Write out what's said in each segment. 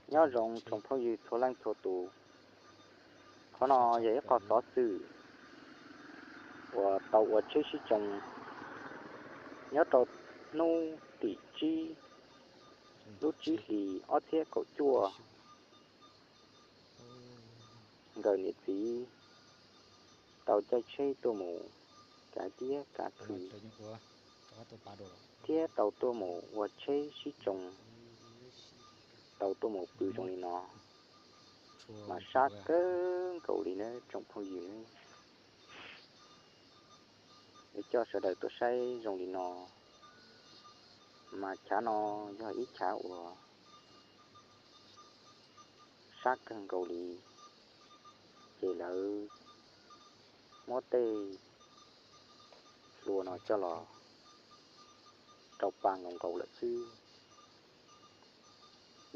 Nyob zoo tsoom phooj ywg txhua leej txhua tus, qhov no yog ib qho xov xwm uas tau ua tsheb sib tsoo nyob rau hnub tim tsib lub tsib hlis ob txhiab kaum cuaj. Nkawm niam txiv tau caij tsheb tuaj mus kav tiab kav khw thiab tau tuaj mus ua tsheb sib tsoo, tau tuaj mus pw zoo li no, mas sab kawg nkaus li nawb tsoom phooj ywg nawb. Coj sawv daws tuaj saib zoo li no, mas chav no yog ib chav uas sab kawg nkaus li, ces lawv muab tej hlua no coj los rau pa nkaus nkaus lawm xwb.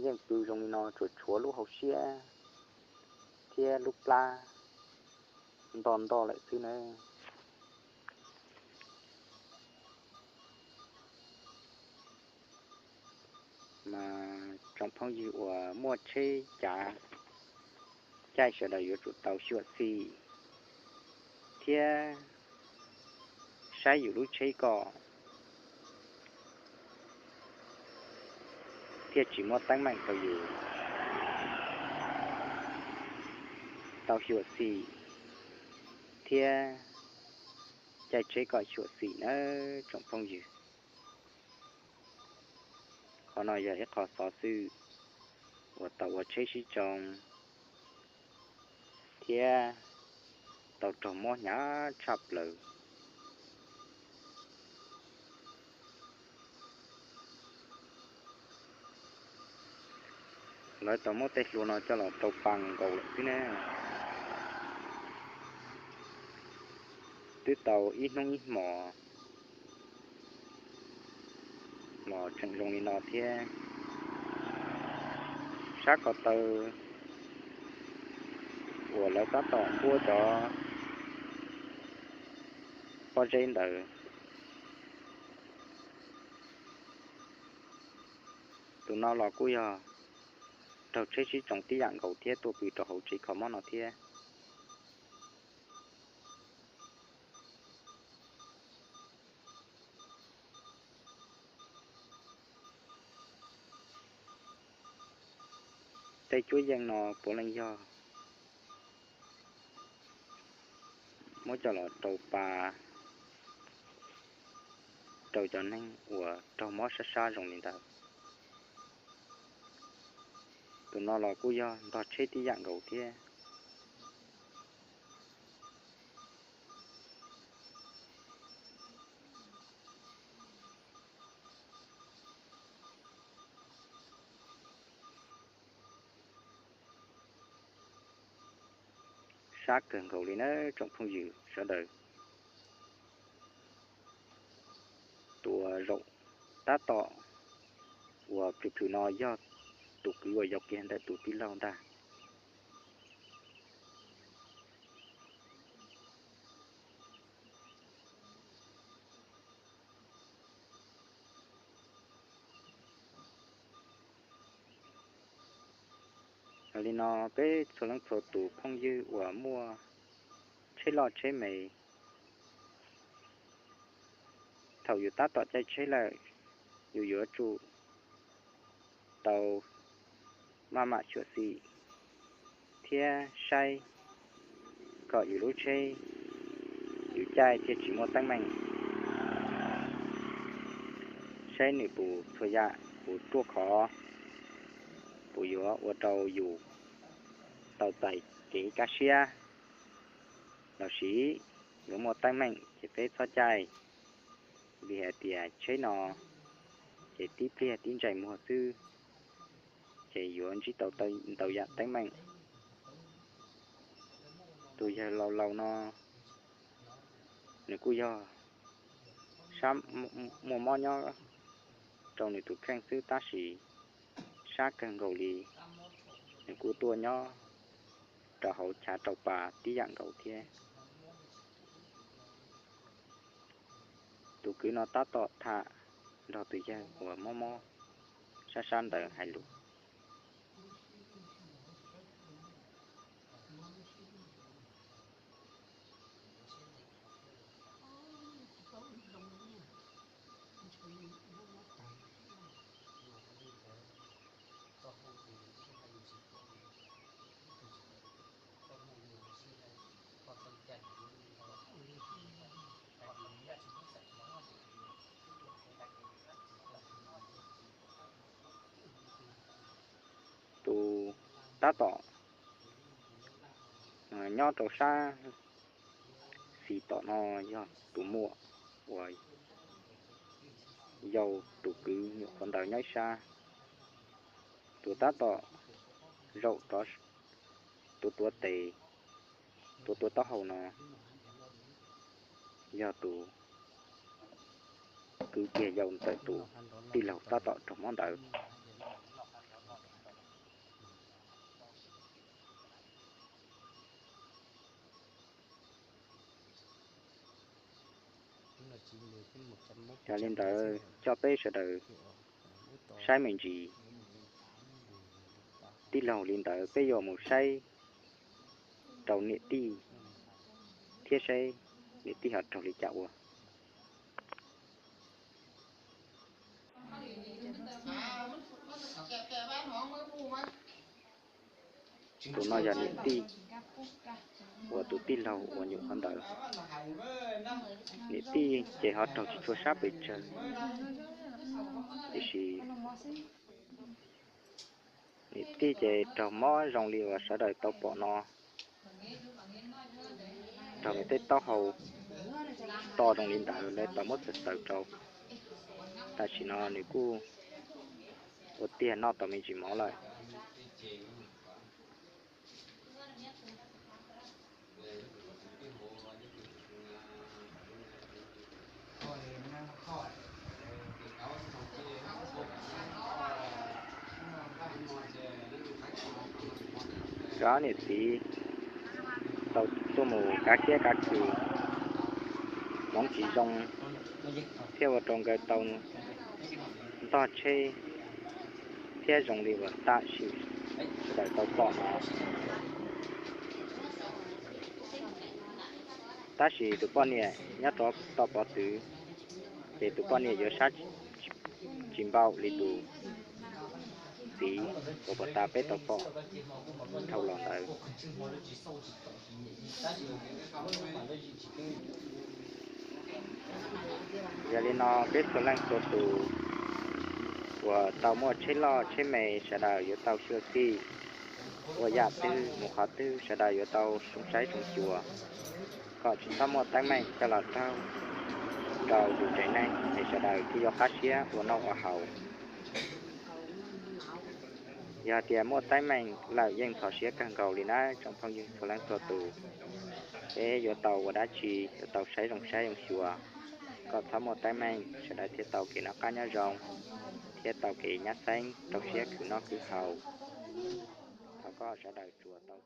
Yeej pw zoo li no tsuas tshuav lub hauv siab thiab lub plab ntoj ntoj lawm xwb nawb. Mas tsoom phooj ywg uas muaj tsheb cav caij sawv daws yuav tsum tau xyuam xim thiab saib yus lub tsheb kom thiaj tsis muaj teeb meem rau yus. Tau xyuam xim thiab caij tsheb kom xyuam xim nawb tsoom phooj ywg. Qhov no yog ib qho xov xwm uas tau ua tsheb sib tsoo thiab tau raug mob hnyav tshaj plaws. Lawv tau muab tej hlua no coj los rau pa nkaus lawm xwb ne. Twb tau ib hnub ib hmos los tseem zoo li no thiab. Sab ko taw uas lawv tab tom npuab cov pob zeb ntawd, tus no los kuj yog raug tsheb sib tsoo tib yam nkaus thiab tuaj pw rau hauv tsev kho mob no thiab. Tej cuab yeej no puav leej yog muab coj los rau pa rau cov neeg uas raug mob sab sab zoo li ntawd. Tus no los kuj yog ntog tsheb tib yam nkaus thiab. Sab kawg nkaus li na tsoom phooj ywg sawv daws. Tus zaum tab tom uas plhws plhws no yog tus kwv uas yau kiag ntawm tus tij laug ntag. Yog li no peb txhua leej txhua tus phooj ywg uas muaj tsheb loj tsheb me, thaum yus tab tom caij tsheb lawm, yus yuav tsum tau maj mam xyuam xim thiab saib kom yus lub tsheb yus caij thiaj tsis muaj teeb meem, saib nws puas txhua yam puas ruaj khov, puas yuav ua rau yus tau txais kev kaj siab lossis yuav muaj teeb meem ces peb txhob caij, vim hais tias tsheb no ces tib pliag tib ntsais muag xwb ces yuav ntsib tau ntau yam teeb meem. Tus yawg laus laus no nws kuj yog sab muaj mob nyob rau nws tus kheej xwb tab sis sab kawg nkaus li, nws kuj tuaj nyob rau hauv chav rau pas tib yam nkaus thiab. Tus kwv no tab tom tham nrog tus yawg uas mob mob sab sab ntawd hais lus. Tab tom nyob rau sab xis tom no yog tus muam uas yau tus kwv nyuam qhuav ntawd nyob ib sab. Tus tab tom zaum rov tuav tuav tes, tuav tuav taub hau no yog tus kwv kiag yau ntawm tus tij laug tab tom raug mob ntawd. Yog li ntawd coj peb sawv daws saib me ntsis tij laug li ntawd, peb yuav mus saib rau niam tij thiab saib niam tij ho raug li cas ua. Tus no yog niam tij uas tus tij laug uas nyuam qhuav ntawd. Niam tij ces ho raug tsis tshua sab pes tsawg, tiam sis niam tij ces raug mob zoo li uas sawv daws tau pom no, raug nws tej taub hau to zoo li ntawd lawv tau muab txawv txawv rau. Tam sim no nws kuj ua tiag noj tau me ntsis mov lawm. Cov niam txiv tau tuaj mus kav kiab kav khw hmoov tsis zoo thiab ua rau nkawd tau ntog tsheb thiab zoo li uas tam sim sawv daws tau pom no. Tab sis tus poj niam nyob rov tom pov txwv, ces tus poj niam yuav sab tsis npaum li tus txiv uas puag ta peb tau pom dhau los ntawd. Yog li no peb txhua leej txhua tus uas tau muaj tsheb loj tsheb me sawv daws yuav tau xyuam xim ua yam twg mus qhov twg sawv daws yuav tau zoo saib zoo xyuas kom tsis txhob muaj teeb meem coj los raug rau yus tsev neeg es sawv daws thiaj yuav qab siab ua noj ua haus. Yog tias muaj teeb meem lawm yeej ntxhov siab kawg nkaus li na tsoom phooj ywg txhua leej txhua tus. Peb yuav tau ua dab tsi yuav tau saib zoo saib zoo xyuas kom txhob muaj teeb meem sawv daws thiaj tau kev noj qab nyob zoo thiab tau kev nyab xeeb rau siab khwv noj khwv haus. Thov koj sawv daws tsuas tau